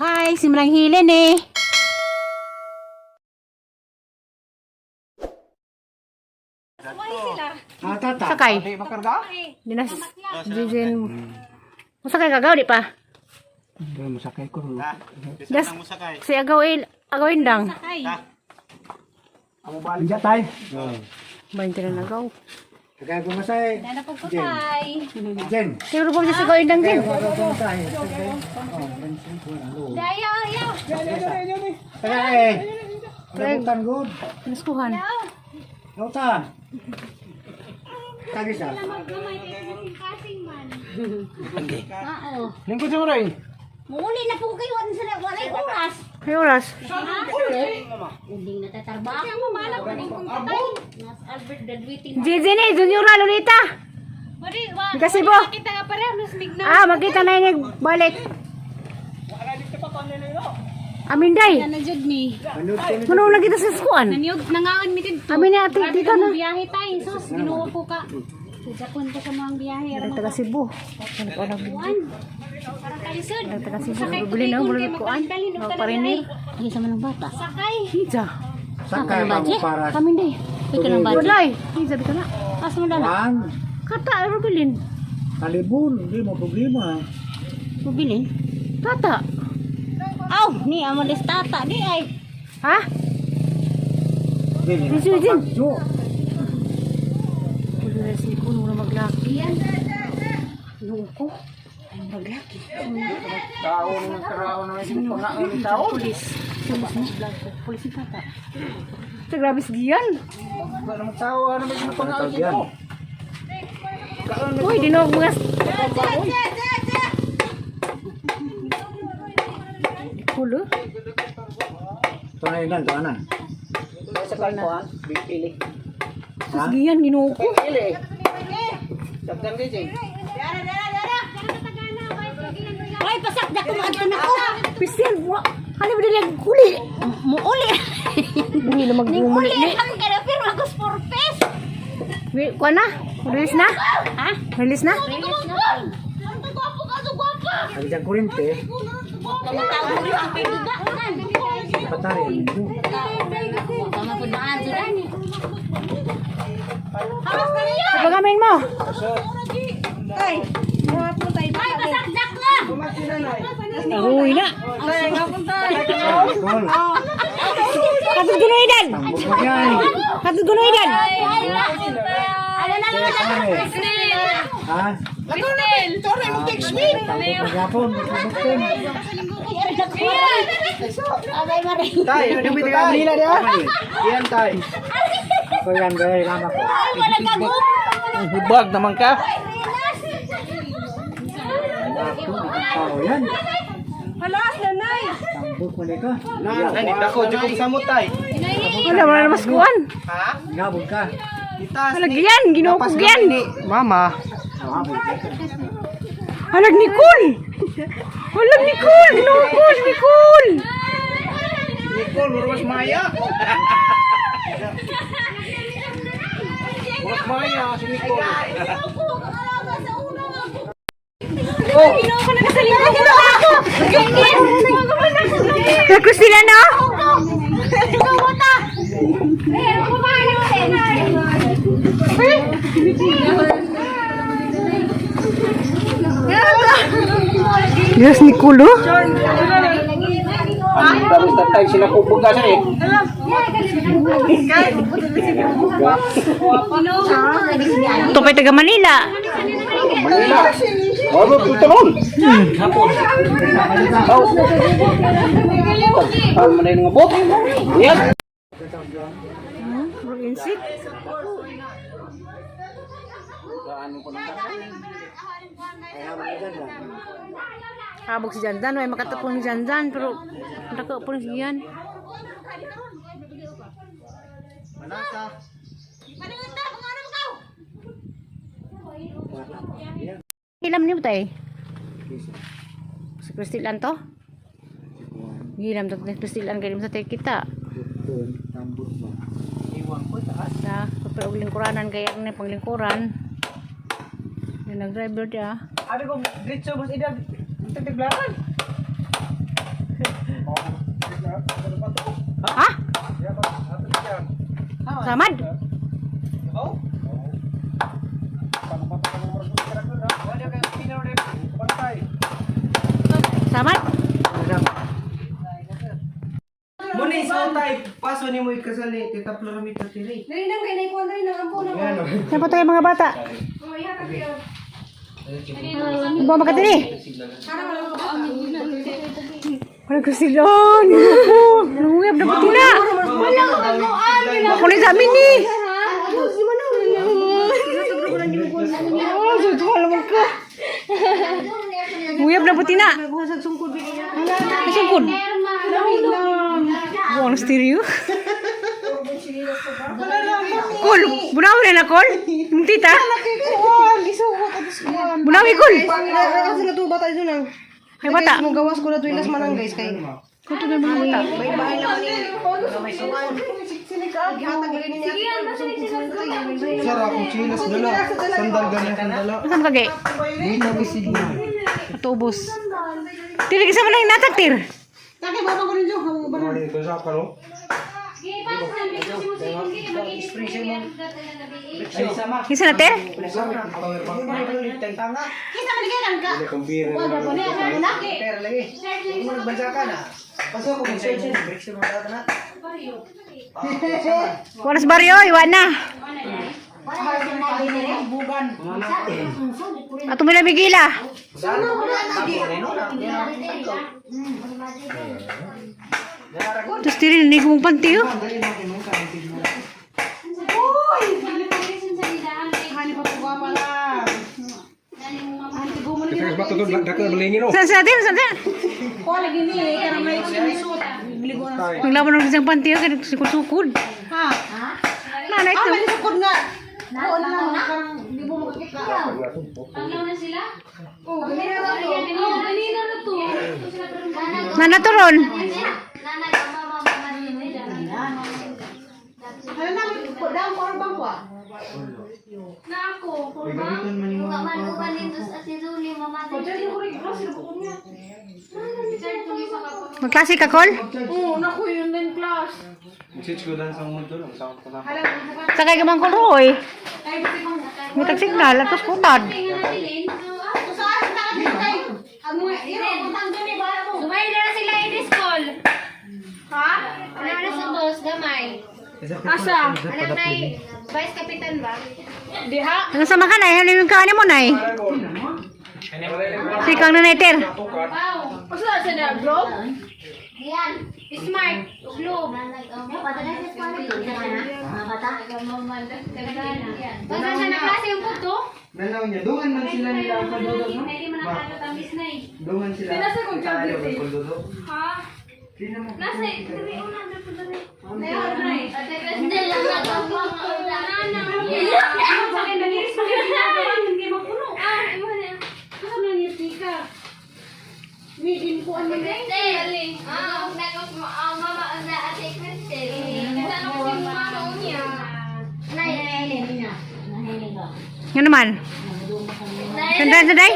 Hi, si Manang Hilen eh. Ah, tata. Sakay. Di makarga? Dinas Jijin. Masakay ka gaw di pa. Hindi mo sakay ko. Das si agaw il agaw indang. Amo balik ja tay. Bayin na nagaw. Sakay ko masay. Tay. Jen. Siguro po si agaw indang din. Dayaw, ayaw. Sakay eh. Labutan good. Naskuhan. Lauta. Kagi sa. Magkamay kay kasing man. Oo. Lingkod sa maray. Muuli na po kayo ano sila walay oras. May oras. Uling natatarbaho. Kaya mo malak pa kung patay. Nas Albert graduating. Jijin eh, Junior Lolita. Wali wa. Kasi bo. Kita nga pareho nas migna. Ah, makita na yung balik. Amin day. Na jud mi. Mano lang kita sa skuan. Nanyog nangaan mi didto. Amin na ate, dito na. Biyahe tay. Sus, Ginoo po ka. Tujakon ko sa mga biyahe. Ang taga Cebu. Ano ko lang. Kuan. Para kalisod. Ang taga Cebu. Bili na bulo kuan. Magparinir. Ay, sa manang bata. Sakay. Hija. Sakay pa mo para. Amin day. Uy, ka ng budget. Walay. Hija bitaw na. As mo dala. Juan, Kata Rubilin. kalibon, hindi mo problema. Pubilin. Tata. Aw, ni amo des tata di ay. Ha? Dili. Jin, Jin. Jo. Wala na si kuno na maglaki. Loko. Ay, maglaki. Taon ng tao na may pangaon tao. Pulis. Pulis ni tata. Sa grabe sigian. Wala naman tao, ano may pangaon dito. Uy, dinog mga... Kulo. Ito na yun, ito na. Sus giyan, ginoo ko. Ay, pasakda ko maadto na ko. Pisil, wa. Ano ba nila kuli? Muuli. Hindi na Ning magmumuli. uli ang kada pirma ko sport fest. Kuha na? Release na? Ha? Release na? Release na. Ang gwapo ka, so gwapo. Sabi dyan kurinte, Tama ang pinuga. patari. Tama po na adto ni. Halos na niya. Pagamin mo. Ay, pasakda ka. Uy na. Gol. Katod gunoidan. Tambok mo yan. Katod gunoidan. Ay, ay, ano na naman Ha? Tambok mo yapon. Tambok din. Abay, mare. Tay, ano ba Manila dia? Yan tay. Ako yan gay lama ko. Ay, wala kagub. Hubag naman ka. Ako, tao yan. Halas nanay. Tambok mo ka. Nani dako jud kong samot tay. Wala, wala na maskuan. Ngabog ka. Itas Halag yan, ginoo ko yan. ni mama. Ngabog ka. Halag Nicole. Halag Nicole, ginoo ko, Nicole. Nicole murwas maya. Murwas maya si Nicole. Kay Christina na? Yes, Nicole. oh. Ang dami sa tay sila kubog ka sir eh. Tupay taga Manila. Manila. Ano puto ron? Hapon. Ang manay nga bot. Yan. Insik. Habog si Janjan, may makatapong ni Janjan, pero dako po ni siyan. Ilam niyo tay? Si Kristilan to? Gilam to ni Kristilan kay sa tay kita. Tambok mo. Sa pero og lingkuranan kay ang ni panglingkuran. Yung nag-driver dia. Abi ko diretso bus idad. Titiglaran. Ha? Samad? Samad? Muna isang type. Paso ni mo ikasal ni Tita Floramita Tiri. Dali nang kay naikuan dali nang ampo na. Saan pa tayo mga bata? Oh, iha ka kayo. Ba makatiri? Wala ko silon. Nanguyab na puti na. Wala Ako na sa amin ni. Oh, sutuhal mo ka. Nguyab na puti na. Ay, sungkod. Buang stereo. Kol, bunawi na na kol. Yung tita. Bunawi kol. Kasi natuba tayo doon ang. Ay bata. Mo gawas ko na tuwilas manang guys kay. Kuto na mga bata. May bahay naman ni. May suwan. Gihatag lagi niya. Sir, akong chilas dala. Sandal ganyan sandala. Saan ka gay? Hindi na bisig na. Tubos. Tiri kasi mo na yung natag tir. Taki baba ko ninyo. Kisa na tir? Wala sa baryo, iwan na. Ato mo na bigila. Tapos tiri, nanigo mong panty oh. Saan sa natin? Saan saan? Naglaban ng isang panty oh, kaya sukod-sukod. Ha? Nanay Ah, ito. may sukod nga. Oo na lang parang di mo makakita. Panglaw na sila? Oh, ganina na to. Oo, ganina na to. Nana to ron. Nanay, mama, mama, Ano na, dam ko bang ko? Na ako, kurba. Magklase ka, Kol? Oo, naku yun din class. Sakay ka bang Kol Roy? May tag-signal, atos kutad. Gamay na sila i call. Ha? Ano na sa boss, gamay. Asa? Ano na vice kapitan ba? Diha. Ang sama ka, nay. Ano yung kaani mo, nay? Si kang nanay, ter. Wow. Asa sa na globe? Yan. Smart. Globe. Basta sa naklase yung puto. Nanaw niya. Dungan man sila nila ang kaldodo, no? Hindi mo nakakatamis na eh. Dungan sila. Pinasa kong job duty. Kaldodo. Ha? Nasa, dali, una, dali, dali. Hindi lang Nga naman. Sanday, sanday.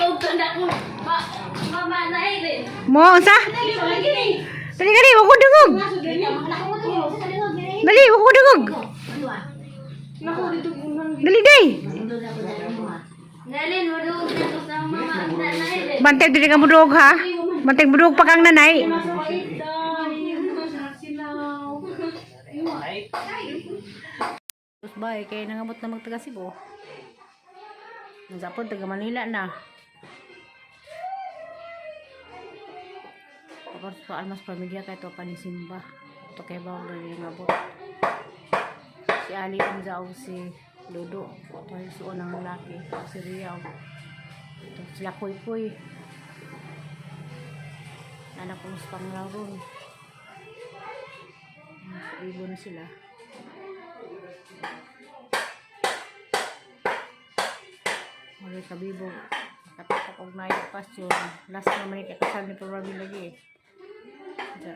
Mo, unsa? Dali, dali, wag ko dungog. Dali, wag ko dungog. Dali, day. Bantay, dili ka mudog, ha? Bantay, mudog pa kang nanay. Bye, kaya nangamot na magtaga Cebu. Ang zapon, taga Manila na. Tapos pa almas pamilya kay to panisimba. Ito kay ba dali nga Si Ali ang zao si Dodo. Ito yung suon ng lalaki. Si Riyaw. Ito sila Kuy Kuy. Anak ko sa panglaron. Ibo na sila. Wala kabibo. Nakatakok og nayo pasyon. Last na man ni kasal ni probably lagi eh. Ja.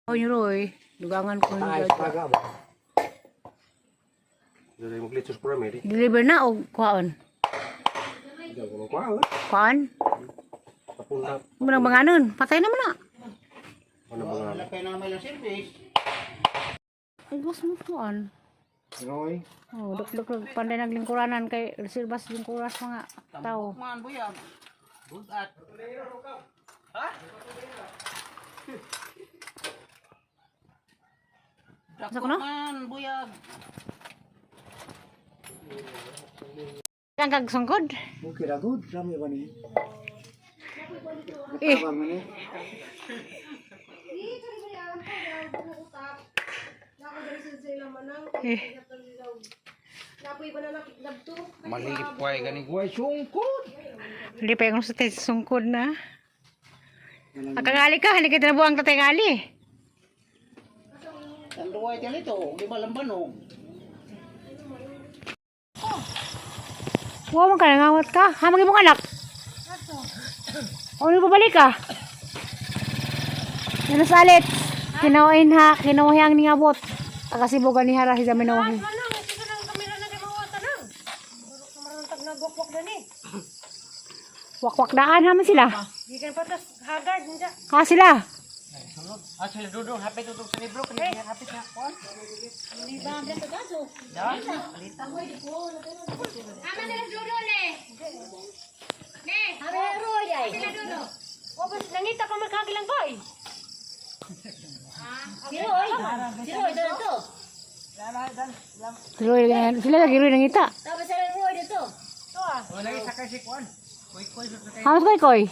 Oh, yun Roy. Dugangan ko ni Deliver na o kuhaon? Kuhaon? Muna banganon, patay naman na. Ano ba nga? Ay, gusto mo kuan. Roy. Oh, duk duk duk panday naglingkuranan kay silbas lingkuras mga tao. Man buyag. Bugat. Sa kuno? Man buyag. Ang kagsungkod. Okay ra good. Rami ba ni? Eh. Tama man ni. Eh. Malipay gani guay sungkod. Hindi pa yung sa sungkod na. Akagali ka, halika na buang tatay gali. Tanduay dito, di ba lambanog? Huwag man ka, nangawat ka. Hamang imong anak. O, ano babalik ka? Ano salit? Kinawain ha, kinawahang ningabot. Akasibugan ni Hara si Jaminawahin. Wakwak daan haman sila. Gikan pa tas hagard niya. Ha sila. Ah, sila Dudong, hapit tutog sa libro. Kani hapit na kuan. Ama sila dulo ne. Ne. Ama Roy ay. Sila dulo. O bas nangita pa magkagilang boy. Si Roy. Si Roy dito. Roy, sila lagi Roy nangita. Tapos sila Roy dito. O lagi sakay si kuan. Kuy kuy sa sakay. Hamas koy koy.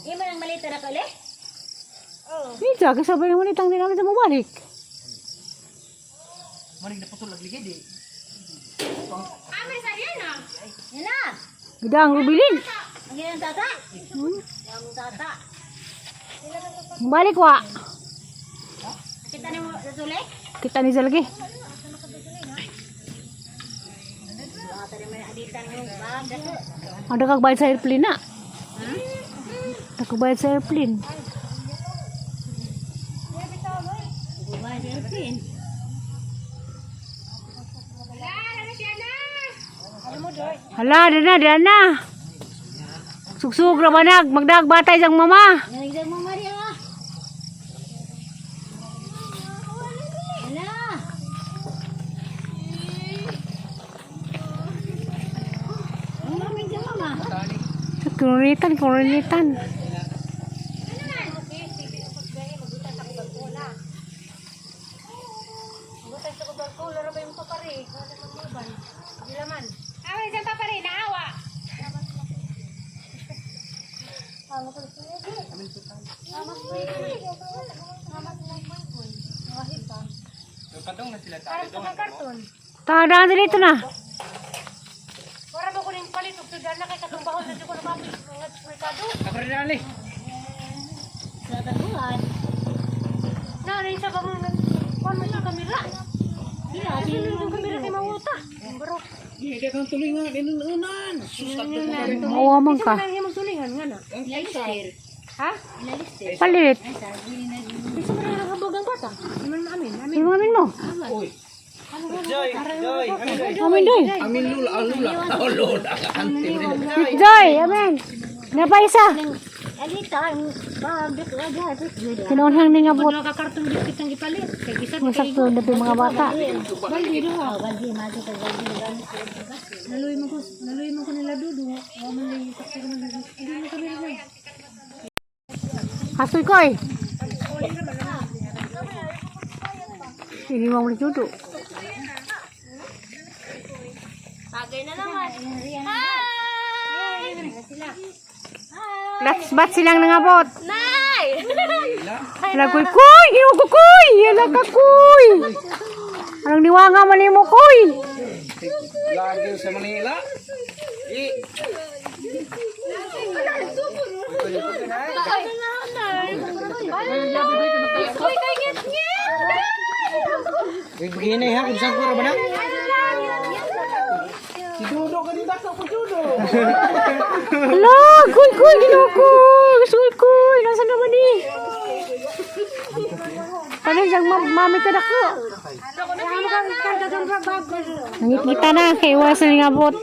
Ima nang malita na kali? Nita, kasabay mo nitang dinamit sa mabalik. Manig na putol lagi di. Ama sa yan ah. Yan na. Gidang rubilin. Ang yan tata. Ang tata. Balik wa. Kita ni mo sa suli? Kita ni lagi. Ata ni may aditan mo bag dako. Ada kag bayad sa airplane na. Ada bayad sa airplane. Buba sa airplane. Hala, dana, dana. Sugsug ra banag, magdag batay sang mama. Nanigdag mo Maria. Hala. Ang mamig sa mama. Kunuritan, kunuritan. Butay sa barko, laro ba yung papari? Gilaman. Awa isang papari naawa. Patong na sila Parang sa karton. Tadaan dito na. Para ba ko ning palit og sudan na kay katong bahon sa ko na mga merkado. Ako rin ali. Sa taguan. Na rin sa bang kuan mo sa kamera. Sila, Sino yung kamera kay mawuta? Bro. Mawa man ka. Nang himong sulingan nga na. Ilalister. Ha? Ilalister. Palit. Ay, sabi ni na. Bisa mo na nakabog ang bata. Amin amin. Amin. Imamin mo. Joy, Joy. Amin doy. Amin lula, lula. Oh, lula. Joy, amin. Napa isa. Alita, ang bag dako aga. Kinuhang ningabot. Nakakarton gid kitang gipalit. Kay isa Masakto na mga bata. Baldi do ha. Baldi, maso ka baldi. Naluy mo ko nila dudo. Wa man lang taksa man lang. Hindi mo kamera na. Hasoy koy. Ini mau beli duduk. Bagay na naman. Hi! Let's bat silang nangabot. Nay! Ala koy koy, ginoo ko koy. Ala ka koy. Anong niwanga man nimo koy? Lagi sa Manila. I. Begini ha, kung saan ko ra ba na? Si Dudo ka din basta ko Dudo. Ala, koy koy ginoo ko. Gusto ko koy. Nasaan naman ni? Paano siyang mami ka na ko? Nangit-ngita na kay iwasan nga abot.